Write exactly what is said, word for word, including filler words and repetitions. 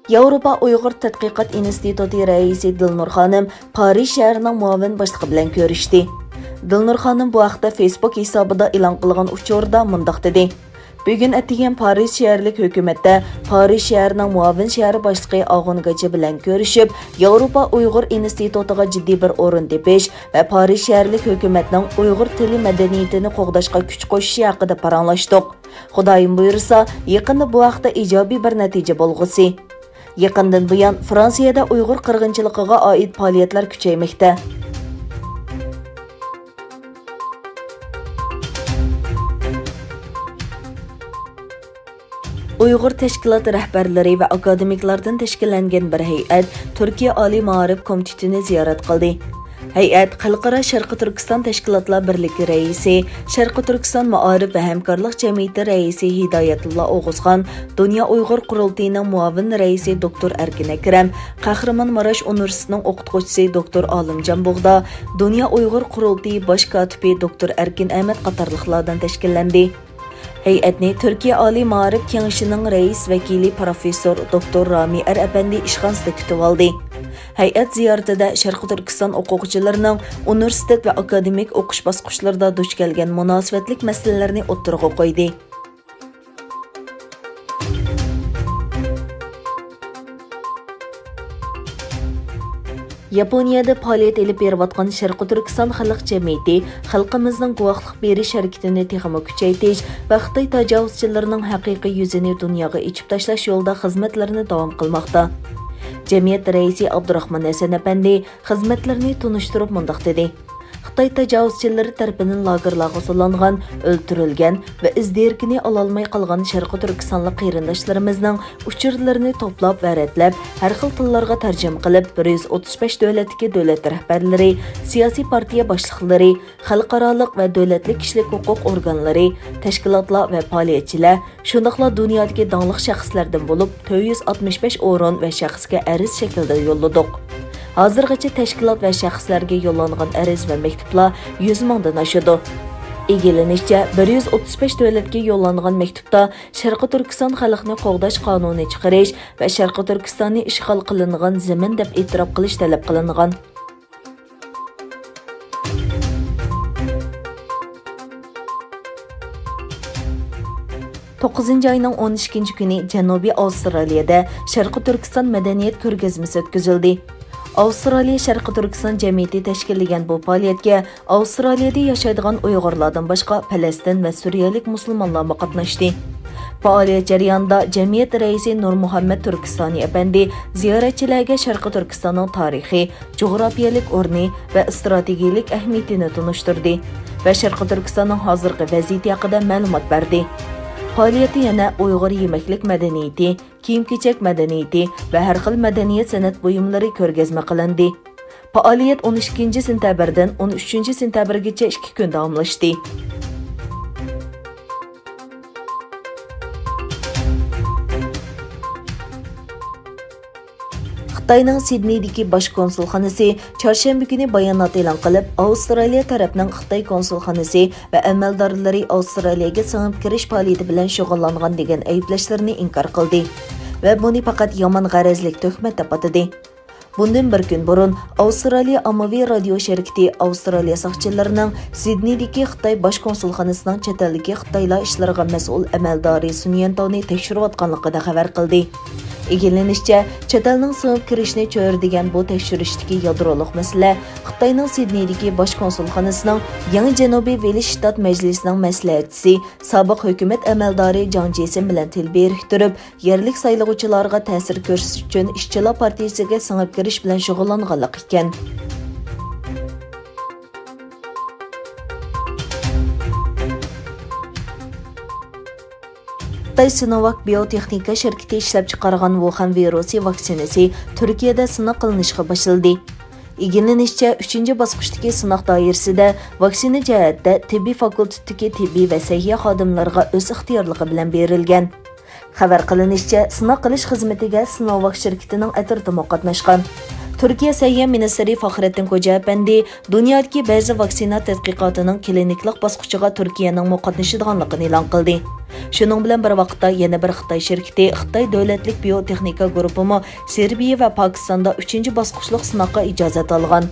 ياۋروپا ئۇيغۇر تەتقىقات ئىنستىتۇتى رەئىسى دىلنۇر خانىم پارىژ شەھىرىنىڭ مۇئاۋىن باشلىقى بىلەن كۆرۈشتى. دىلنۇر خانىم بۇ ھەقتە فېيسبۇك ھېسابىدا ئېلان قىلغان ئۇچۇردا مۇنداق دېدى: بۈگۈن ئەتىگەن پارىژ شەھەرلىك ھۆكۈمەتتە پارىژ شەھىرىنىڭ مۇئاۋىن شەھەر باشلىقى ئاغۇن گاچى بىلەن كۆرۈشۈپ، ياۋروپا ئۇيغۇر ئىنستىتۇتىغا جىددىي بىر ئورۇن تېپىش ۋە پارىژ شەھەرلىك ھۆكۈمەتنىڭ ئۇيغۇر تىلى مەدەنىيىتىنى قوغداشقا كۈچ قوشۇشى ھەققىدە پاراڭلاشتۇق. خۇدايىم بۇيرۇسا، يېقىندا بۇ ھەقتە ئىجابىي بىر نەتىجە بولغۇسى. يېقىندىن بۇيان، فرانسىيەدە ئۇيغۇر قىرغىنچىلىقىغا ئائىت پائالىيەتلەر كۈچەيمەكتە. ئۇيغۇر تەشكىلات رەھبەرلىرى ۋە ئاكادېمىكلاردىن تەشكىللەنگەن بىر ھەيئەت تۈركىيە ئالىي مائارىپ كومىتېتىنى زىيارەت قىلدى. ھەيئەت خەلقئارا شەرقىي تۈركىستان تەشكىلاتلار بىرلىكى رەئىسى، شەرقىي تۈركىستان مائارىپ ۋە ھەمكارلىق جەمئىيىتى رەئىسى ھىدايەتۇللا ئوغۇزخان، دۇنيا ئۇيغۇر قۇرۇلتىيىنىڭ مۇئاۋىن رەئىسى دوكتور ئەركىن ئەكرەم، قەھرىمانماراش ئۇنىۋېرسىتېتىنىڭ ئوقۇتقۇچىسى دوكتور ئالىمجان بۇغدا، دۇنيا ئۇيغۇر قۇرۇلتىيى باش كاتىپى دوكتور ئەركىن ئەمەت قاتارلىقلاردىن تەشكىللەندى. ھەيئەتنى تۈركىيە ئالىي مائارىپ كېڭىشىنىڭ رەئىس ۋەكىلى پروفېسسور دوكتور رامى ئەر ئەپەندى ئىشخانىسىدا كۈتۈۋالدى. ھەيئەت زىيارىتىدە شەرقىي تۈركىستان ئوقۇغۇچىلىرىنىڭ ئۇنىۋېرسىتېت ۋە ئاكادېمىك ئوقۇش باسقۇچلىرىدا دۇچ كەلگەن مۇناسىۋەتلىك مەسىلىلەرنى ئوتتۇرىغا قويدى. ياپونىيەدە پائالىيەت ئېلىپ بېرىۋاتقان شەرقىي تۈركىستان خەلق جەمئىيىتى خەلقىمىزنىڭ گۇۋاھلىق بېرىش ھەرىكىتىنى تېخىمۇ كۈچەيتىش ۋە خىتاي تاجاۋۇزچىلىرىنىڭ ھەقىقىي يۈزىنى دۇنياغا ئېچىپ تاشلاش يولىدا خىزمەتلىرىنى داۋام قىلماقتا. جەمئىيەت رەئىسى ئابدۇراخمان ھەسەن ئەپەندى خىزمەتلىرىنى تونۇشتۇرۇپ مۇنداق دېدى: خىتاي تاجاۋۇزچىلىرى تەرىپىدىن لاگېرلارغا سولانغان، ئۆلتۈرۈلگەن ۋە ئىز دېرىكىنى ئالالماي قالغان شەرقىي تۈركىستانلىق قېرىنداشلىرىمىزنىڭ ئۇچۇرلىرىنى توپلاپ ۋە رەتلەپ، ھەر خىل تىللارغا تەرجىمە قىلىپ، بىر يۈز ئوتتۇز بەش دۆلەتتىكى دۆلەت رەھبەرلىرى، سىياسىي پارتىيە باشلىقلىرى، خەلقئارالىق ۋە دۆلەتلىك كىشىلىك ھوقۇق ئورگانلىرى، تەشكىلاتلار ۋە پائالىيەتچىلەر، شۇنداقلا دۇنيادىكى داڭلىق شەخسلەردىن بولۇپ تۆت يۈز ئاتمىش بەش ئورۇن ۋە شەخسكە ئەرز شەكلىدە يوللىدۇق. ھازىرغىچە تەشكىلات ۋە شەخسلەرگە يوللانغان ئەرز ۋە مەكتۇپلار يۈز مىڭدىن ئاشىدۇ. ئىگىلىنىشىچە، بىر يۈز ئوتتۇز بەش دۆلەتكە يوللانغان مەكتۇپتا شەرقىي تۈركىستان خەلقنى قوغداش قانۇنى چىقىرىش ۋە شەرقىي تۈركىستاننى ئىشغال قىلىنغان زېمىن دەپ ئېتىراپ قىلىش تەلەپ قىلىنغان. توققۇزىنچى ئاينىڭ ئون ئىككىنچى كۈنى جەنۇبىي ئاۋسترالىيەدە شەرقىي تۈركىستان مەدەنىيەت كۆرگەزمىسى ئۆتكۈزۈلدى. ئاۋسترالىيە شەرقىي تۈركىستان جەمئىيىتى تەشكىللىگەن بۇ پائالىيەتكە ئاۋسترالىيەدە ياشايدىغان ئۇيغۇرلاردىن باشقا پەلەستىن ۋە سۈرىيەلىك مۇسۇلمانلارمۇ قاتناشتى. پائالىيەت جەريانىدا جەمئىيەت رەئىسى نۇرمۇھەممەت تۈركىستانى ئەپەندى زىيارەتچىلەرگە شەرقىي تۈركىستاننىڭ تارىخى، جۇغراپىيەلىك ئورنى ۋە ئىستراتېگىيەلىك ئەھمىيىتىنى تونۇشتۇردى ۋە شەرقىي تۈركىستاننىڭ ھازىرقى ۋەزىيىتى ھەققىدە مەلۇمات بەردى. پائالىيەتتە يەنە ئۇيغۇر يېمەكلىك مەدەنىيىتى، كىيىم-كېچەك مەدەنىيىتى ۋە ھەر خىل مەدەنىيەت سەنئەت بۇيۇملىرى كۆرگەزمە قىلىندى. پائالىيەت ئون ئىككىنچى سېنتەبىردىن ئون ئۈچىنچى سېنتەبىرگىچە ئىككى كۈن داۋاملاشتى. خىتاينىڭ سىدنېيدىكى باش كونسۇلخانىسى چارشەنبە كۈنى بايانات ئېلان قىلىپ، ئاۋسترالىيە تەرەپنىڭ خىتاي كونسۇلخانىسى ۋە ئەمەلدارلىرى ئاۋسترالىيەگە سىڭىپ كىرىش پائالىيىتى بىلەن شۇغۇللانغان دېگەن ئەيىبلەشلىرىنى ئىنكار قىلدى ۋە بۇنى پەقەت يامان غەرەزلىك تۆھمەت دەپ ئاتىدى. بۇندىن بىر كۈن بۇرۇن، ئاۋسترالىيە ئاممىۋى رادىيو شىركىتى ئاۋسترالىيە ساقچىلىرىنىڭ سىدنېيدىكى خىتاي باش كونسۇلخانىسىنىڭ چەت ئەلدىكى خىتايلار ئىشلىرىغا مەسئۇل ئەمەلدارى سۈن يۈەنتاۋنى تەكشۈرۈۋاتقانلىقىدا خەۋەر قىلدى. ئىگىلىنىشىچە، چەت ئەلنىڭ سىڭىپ كىرىشنى چۆرىدىگەن بۇ تەكشۈرۈشتىكى يادرولۇق مەسىلە خىتاينىڭ سىدنېيدىكى باش كونسۇلخانىسىنىڭ يېڭى جەنۇبىي ۋېلىس شتات مەجلىسىنىڭ مەسلىھەتچىسى، سابىق ھۆكۈمەت ئەمەلدارى جاڭ جيېسىن بىلەن تىل بىرىكتۈرۈپ، يەرلىك سايلىغۇچىلارغا تەسىر كۆرسىتىش ئۈچۈن ئىشچىلار پارتىيىسىگە سىڭىپ كىرىش بىلەن شۇغۇللانغانلىقى ئىكەن. خىتاي سىنوۋاك بىيوتېخنىكا شىركىتى ئىشلەپچىقارغان ۋۇخەن ۋىرۇسى ۋاكسىنىسى تۈركىيەدە سىناق قىلىنىشقا باشلىدى. ئىگىلىنىشىچە، ئۈچىنچى باسقۇچتىكى سىناق دائىرىسىدە ۋاكسىنا جەھەتتە تېببىي فاكۇلتېتتىكى تېببىي ۋە سەھىيە خادىملىرىغا ئۆز ئىختىيارلىقى بىلەن بېرىلگەن. خەۋەر قىلىنىشىچە، سىناق قىلىش خىزمىتىگە سىنوۋاك شىركىتىنىڭ ئەترىتىمۇ قاتناشقان. تۈركىيە سەھىيە مىنىستىرى فاخرەتتىن كوجا ئەپەندى دۇنيادىكى بەزى ۋاكسىنا تەتقىقاتىنىڭ كلىنىكلىق باسقۇچىغا تۈركىيەنىڭمۇ قاتنىشىدىغانلىقىنى ئېلان قىلدى. شۇنىڭ بىلەن بىر ۋاقىتتا، يەنە بىر خىتاي شىركىتى، خىتاي دۆلەتلىك بىيوتېخنىكا گۇرۇپپىمۇ سېربىيە ۋە پاكىستاندا ئۈچىنچى باسقۇچلۇق سىناققا ئىجازەت ئالغان.